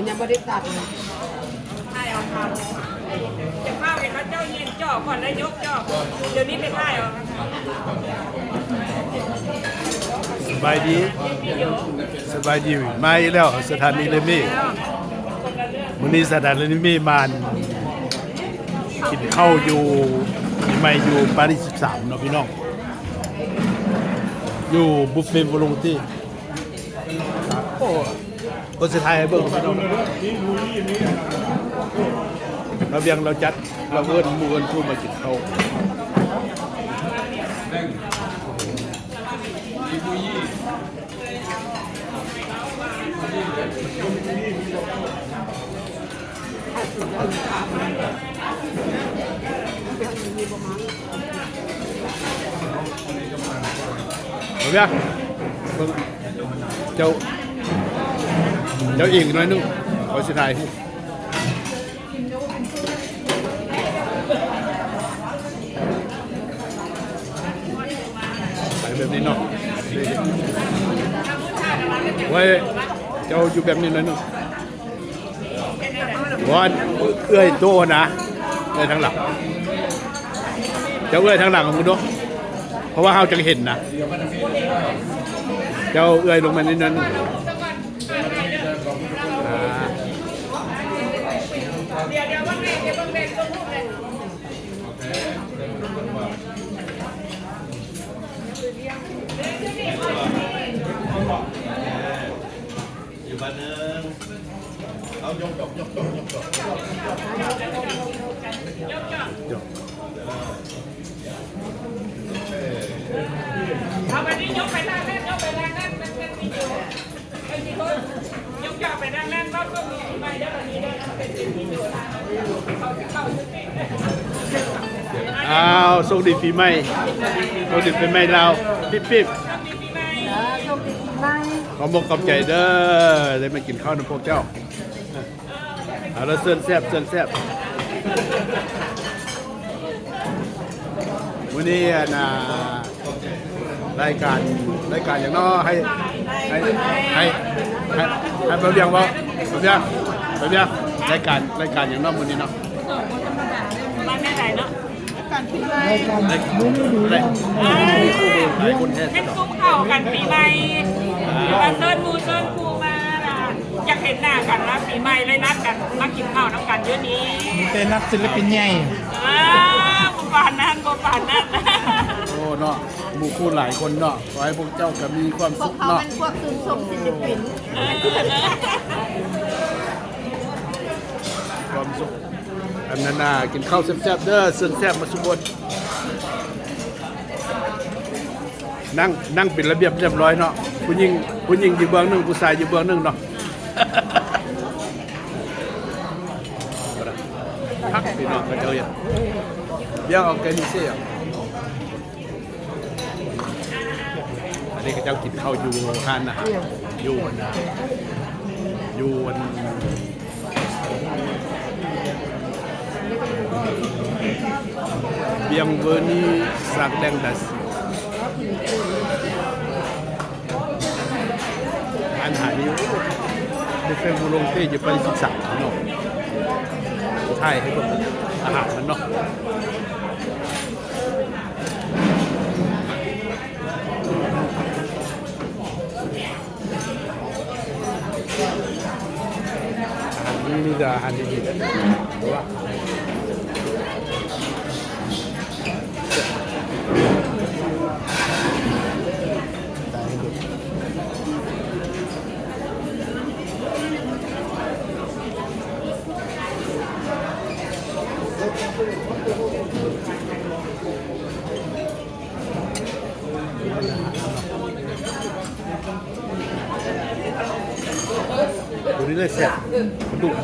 ຍັງບໍ່ໄດ້ຕັດເລີຍ. ຖ່າຍເອົາ ຈະພາໄປເຂົາເຈົ້າຍິງຈອກກ່ອນ ແລ້ວຍົກຈອກ ດຽວນີ້ໄປຖ່າຍເອົາ. ສະບາຍດີ ສະບາຍດີ ມາອີກແລ້ວ ສະຖານີເລເມ. ມື້ນີ້ສະຖານີເລເມມາກິນເຂົ້າຢູ່ ປີໃໝ່ຢູ່ປາຣີສິບສາມເນາະພີ່ນ້ອງ ຢູ່ບຸບເຟໂວລົງຕີ. ໂອ້ ເພິ່ນຊິຖ່າຍໃຫ້ເບິ່ງພີ່ນ້ອງ. ລາວວຽງລາວຈັດ ລາວເອີ້ນໝູ່ເອີ້ນຄູ່ມາກິນເຂົ້າ. ເອົາເບຍ ເບິ່ງ ເຈົ້າ ເຈົ້າອີກໜ້ອຍໜຶ່ງ ຂ້ອຍຊິຖ່າຍຮູບ. ໄປແບບນີ້ເນາະ ໄວ້ ເຈົ້າຢູ່ແບບນີ້ໜ້ອຍໜຶ່ງ. ວ່າເອື້ອຍໂຕນະ ເອື້ອຍທາງຫຼັງ ເຈົ້າເອື້ອຍທາງຫຼັງຂອງເຮົາເນາະ ເພາະວ່າເຮົາຈັ່ງເຫັນນະ ເຈົ້າເອື້ອຍລົງມານິດໜຶ່ງ. ອີກບາດໜຶ່ງ ເອົາ ຍົກດອກ ຍົກດອກ ຍົກດອກ ຍົກ ເອົາ ບາດນີ້ຍົກໄປທາງນັ້ນ ຍົກໄປທາງນັ້ນ ມັນ ມັນມີຢູ່ ໄອ້ທີ່ເບິ່ງ ຍົກຈອກໄປທາງນັ້ນ ເວົ້າໂຊກດີປີໃໝ່ເດີ ບາດນີ້ເດີ ເປັນ ເປັນທີ່ຢູ່ ເຂົາຊິເຂົ້າຢູ່ຕິດ ອ້າວ ໂຊກດີປີໃໝ່ ໂຊກດີປີໃໝ່ລາວ ປິບໆ. ເອີ ໂຊກດີປີໃໝ່ ຂອບອົກຂອບໃຈເດີ ໄດ້ມາກິນເຂົ້ານຳພວກເຈົ້າ. ເອົາລະ ເຊີນແຊບ ເຊີນແຊບ. ມື້ນີ້ ອັນນ່າ ລາຍການ ລາຍການຫຍັງເນາະ ໃຫ້ ໃຫ້ ໃຫ້ ໃຫ້ ໃຫ້ປາວຽງເວົ້າ ປາວຽງ ປາວຽງ ລາຍການ ລາຍການຫຍັງເນາະ ມື້ນີ້ເນາະ ວ່າແນວໃດເນາະ? ການປີໃໝ່ ລາຍການມື້ນີ້ດີ ຫຼາຍຄົນແທ້ ເປັນຊຸມເຂົ້າກັນປີໃໝ່ ມາເຊີນໝູ່ເຊີນຄູ່ມານະ ຢາກເຫັນໜ້າກັນນະ ປີໃໝ່ເລີຍນັດກັນມາກິນເຂົ້ານຳກັນຢູ່ນີ້ ແຕ່ນັດສິນລະປິນໃຫຍ່ ເອີ ບໍ່ປານນັ້ນ ບໍ່ປານນັ້ນ ໂອ້ ເນາະ ໝູ່ຄູ່ຫຼາຍຄົນເນາະ ຂໍໃຫ້ພວກເຈົ້າກໍມີຄວາມສຸກເນາະ ພວກເຮົາແມ່ນພວກຊື່ນຊົມສິນລະປິນ ເອີ ຄວາມສຸກ. ອັນນັ້ນນະ ກິນເຂົ້າແຊບໆເດີ ເຊີນແຊບມາສູ່ຄົນ ນັ່ງ ນັ່ງເປັນລະບຽບລຽບຮ້ອຍເນາະ ຜູ້ຍິງ ຜູ້ຍິງຢູ່ເບື້ອງໜຶ່ງ ຜູ້ຊາຍຢູ່ເບື້ອງໜຶ່ງເນາະ ຄັກ ພີ່ນ້ອງເຂົາເຈົ້າເຮັດ ເບຍອໍແກນິເຊ. ອັນນີ້ເຂົາເຈົ້າກິນເຂົ້າຢູ່ຮ້ານອາຫານ ຢູ່ອັນ ຢູ່ອັນ Bienvenue Sardin d'Asie ອາຫານຢູ່ ບຸບເຟໂວລົງຕີຢູ່ປາຣີສິບສາມເນາະ ຖ່າຍໃຫ້ເບິ່ງອາຫານມັນເນາະ. ອາຫານມັນມີແຕ່ອາຫານດີໆ ເພາະວ່າ ຕົວນີ້ເລີຍແຊບ ປາດຸກ.